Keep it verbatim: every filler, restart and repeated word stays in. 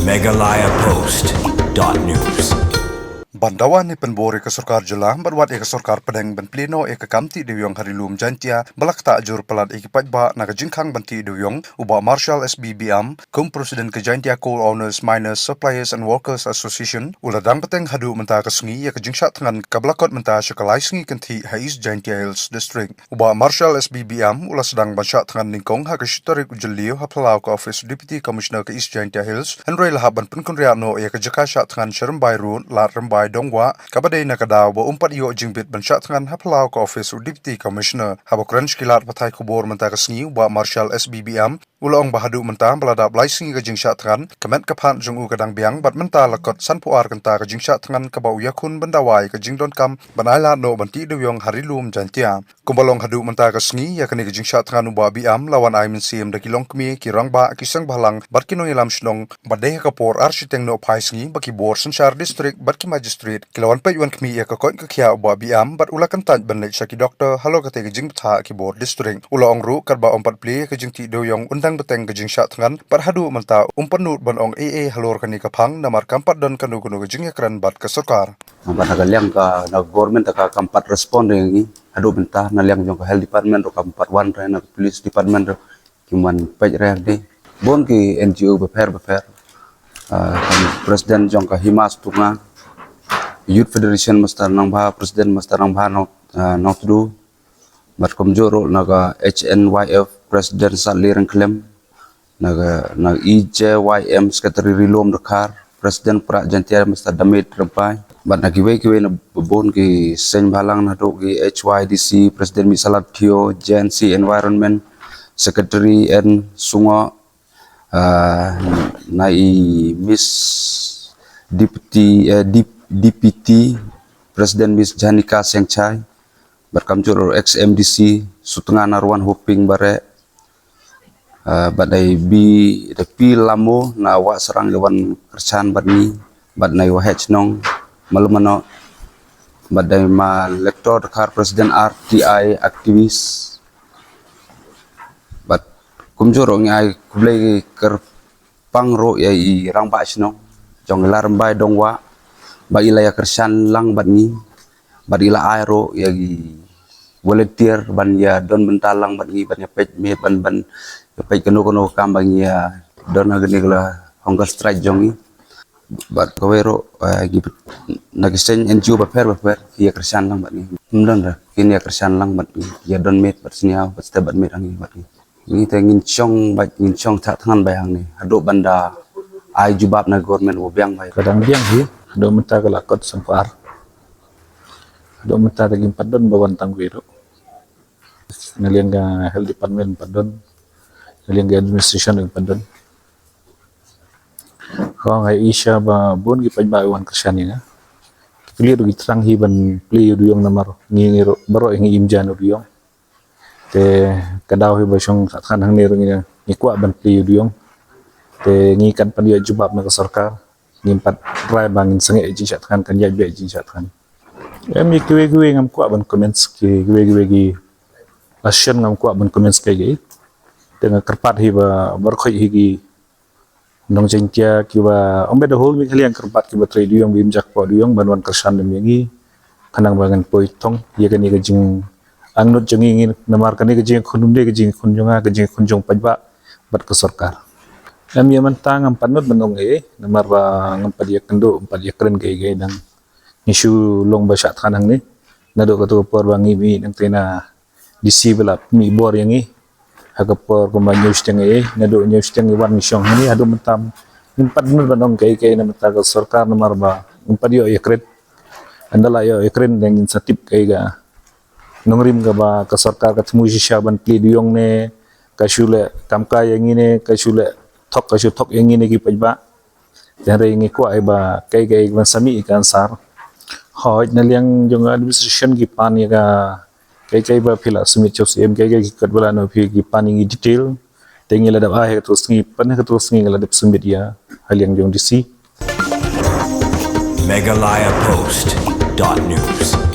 Meghalaya Post dot news. Ban dawa ne pynbor ïa ka sorkar jylla bad wat ïa ka sorkar pdeng ban plie noh ïa ka kam tih dewïong ha Ri Lum Jaintia ba la ktah jur palat ïa ki paidbah na ka jingkhang ban tih dewïong, u Bah Marshal S B Biam, kum President ka Jaintia Coal Owners, Miners, Suppliers and Workers Association, u la dang bteng haduh mynta ka sngi ïa ka jingshah thngan kaba la kot mynta sha ka lai sngi kynthih ha East Jaintia Hills District. U Bah Marshal S B Biam u la sdang ban shah thngan nyngkong ha ka shi tarik u Jylliew ha phyllaw ka office u Deputy Commissioner ka East Jaintia Hills, hynrei la hap ban pynkynriah noh ïa ka jaka shah thngan sha Rymbai Road, Lad Rymbai Dongwah, kaba dei na ka daw ba um pat ïoh jingbit ban shah thngan ha phyllaw ka office u Deputy Commissioner. Haba kren sha ki lad pathai khubor mynta ka sngi, u Bah Marshal S B Biam u la ong ba haduh mynta ba la dap lai sngi ka jingshah thngan, ka met ka phad jong u ka dang biang bad mynta la kot sanphew ar kynta ka jingshah thngan kaba u ïakhun ban dawa ïa ka jingdonkam ban ailad noh ban tih dewïong ha Ri Lum Jaintia. Kumba long haduh mynta ka sngi, ïa kane ka jingshah thngan u Bah Biam la wan ai mynsiem da ki longkmie, ki rangbah, ki seng bhalang bad ki nongïalam shnong, bad dei ha ka por ar shiteng nohphai sngi ba ki bor synshar district bad ki magistrate ki la wan peit wan khmih ïa ka koit ka khiah u Bah Biam bad u la kyntait ban leit sha ki doktor halor katei ka jingbthah ki bor district. U la ong ruh katba um pat plie ïa ka jingtih dewïong, un dang bteng ka jingshah thngan bad haduh mynta um pat nud ban ong ei ei halor kane ka phang namar kam pat don kano kano ka jingïakren bad ka sorkar. Namar na ka liang ka, na government ka kam pat respond ïa ngi. Haduh mynta na liang jong ka health department ruh kam pat wan re, na ka police department ruh kim wan peit re de. Bun ki N G O bapher bapher, ah, kam president jong ka Hima Sutnga, Youth Federation Master Nangbha, President Master Nangbha Nong, ah, Nongtdu, bad kumjuh ruh na ka H N Y F President Satli Ryngkhlem, na ka, na E J Y M Secretary Ri Lum Dkhar, President Prah Jaintia Master Damit Rympai, bad na kiwei kiwei na bun ki seng bhalang, naduh ki H Y D C President Misalat Theo, J N C Environment Secretary N Sungo, ah, na i Miss Deputy, eh, D-, D P T President Miss Janika Sengchai, bad kumjuh ruh ex M D C Sutnga Narwan Hoping Bareh, ah, bad dei Bi, dei Pi Lamo na Wahsyrang i wan kyrshan bad ngi, bad na i Waheh Chnong Malum Manok, bad dei ma Lector Dkhar President R T I activist, bad kumjuh ruh ngi ai khublei kyrpang ruh ïa i rangbah shnong jong i Lad Rymbai Dongwah, ba i la ïa kyrshan lang bad ngi, bad i la ai ruh ïa ki volunteer ban ïa don bynta lang bad ngi, ban ïa peit miet, ban, ban ïa peit kano kano ka kam ba ngi ïa don ha kane ka la hunger strike jong ngi. Bad kawei ruh, eh, ki, na ki seng N G O bapher bapher ki ïa kyrshan lang bad ngi. Ym don re, kin ïa kyrshan lang bad ngi, ïa don miet bad sniaw bad step bad miet ha ngi bad ngi. Ngi te ngin shong bad ngin shong shah thngan beit hangne haduh ban da ai jubab na government ba biang beit. Ka dang biang hi, haduh mynta ka la kot sanphew ar. Haduh mynta te kim pat don ba wan tang wei ruh. Na liang ka health department pat don. Na liang ka administration pat don. Hooid, nga ïohi ba bun ki paidbah wan kyrshan ïa nga. Ki kylli ruh ki thrang hi ban plie ïa u dewïong namar ngi, ngi ruh baroh ngi im jan u dewïong. Te ka daw hi ba shong shah thngan hangne ruh ngi, ngi kwah ban plie ïa u dewïong. Te ngi kan pynïoh jubab na ka sorkar. Ngim pat rai ba ngin sangeh ïa jingshah thngan, kan ïaid beit ïa jingshah thngan. Em, ïa kiwei kiwei ngam kwah ban comments, ki, kiwei kiwei ki la shon ngam kwah ban comments kaei kaei. Te nga kyrpad hi ba baroh hi ki nong Jaintia kiba, ym bad the whole Meghalaya, nga kyrpad kiba trei dewïong, ba im jakpoh dewïong ban wan kyrshan lem ïa ngi. Khnang ba ngan poi thong ïa kane ka jingangnud jong ngi, ngi namar kane ka jingïakhun ym dei ka jingïakhun jong nga, ka jingïakhun jong paidbah bad ka sorkar. Em, ïa mynta ngam pat nud ban ong ei ei namar ba ngam pat ïakynduh, ngam pat ïakren kaei kaei, dang ngi shu long ba shah thngan hangne. Naduh kato ka por ba ngi mih nangta na D C ba la mih bor ïa ngi ha ka por kumba hynñiew shiteng ei ei, naduh hynñiew shiteng ngi wan ngi shong hangne, haduh mynta ngim pat nud ban ong kaei kaei na bynta ka sorkar namar ba ngim pat ïoh ïakren. Ynda la ïoh ïakren te ngin sa tip kaei ka nongrim kaba ka sorkar ka thmu shisha ban plie dewïong ne ka shu leh kam kai ïa ngi ne ka shu leh thok, ka shu thok ïa ngi ne ki paidbah. Te hynrei ngi kwah ïa ba kaei kaei ban sa mih ïa ka answer. Hooid, na liang jong administration ki pan ïa ka kaei kaei ba phi la submit sha u C M, kaei kaei ki kot ba la noh phi, ki pan ïa ngi detail. Te ngi la dep ai ha kato ka sngi, pan ha kato ka sngi ngi la dep submit ïa ha liang jong D C. Meghalaya Post dot news.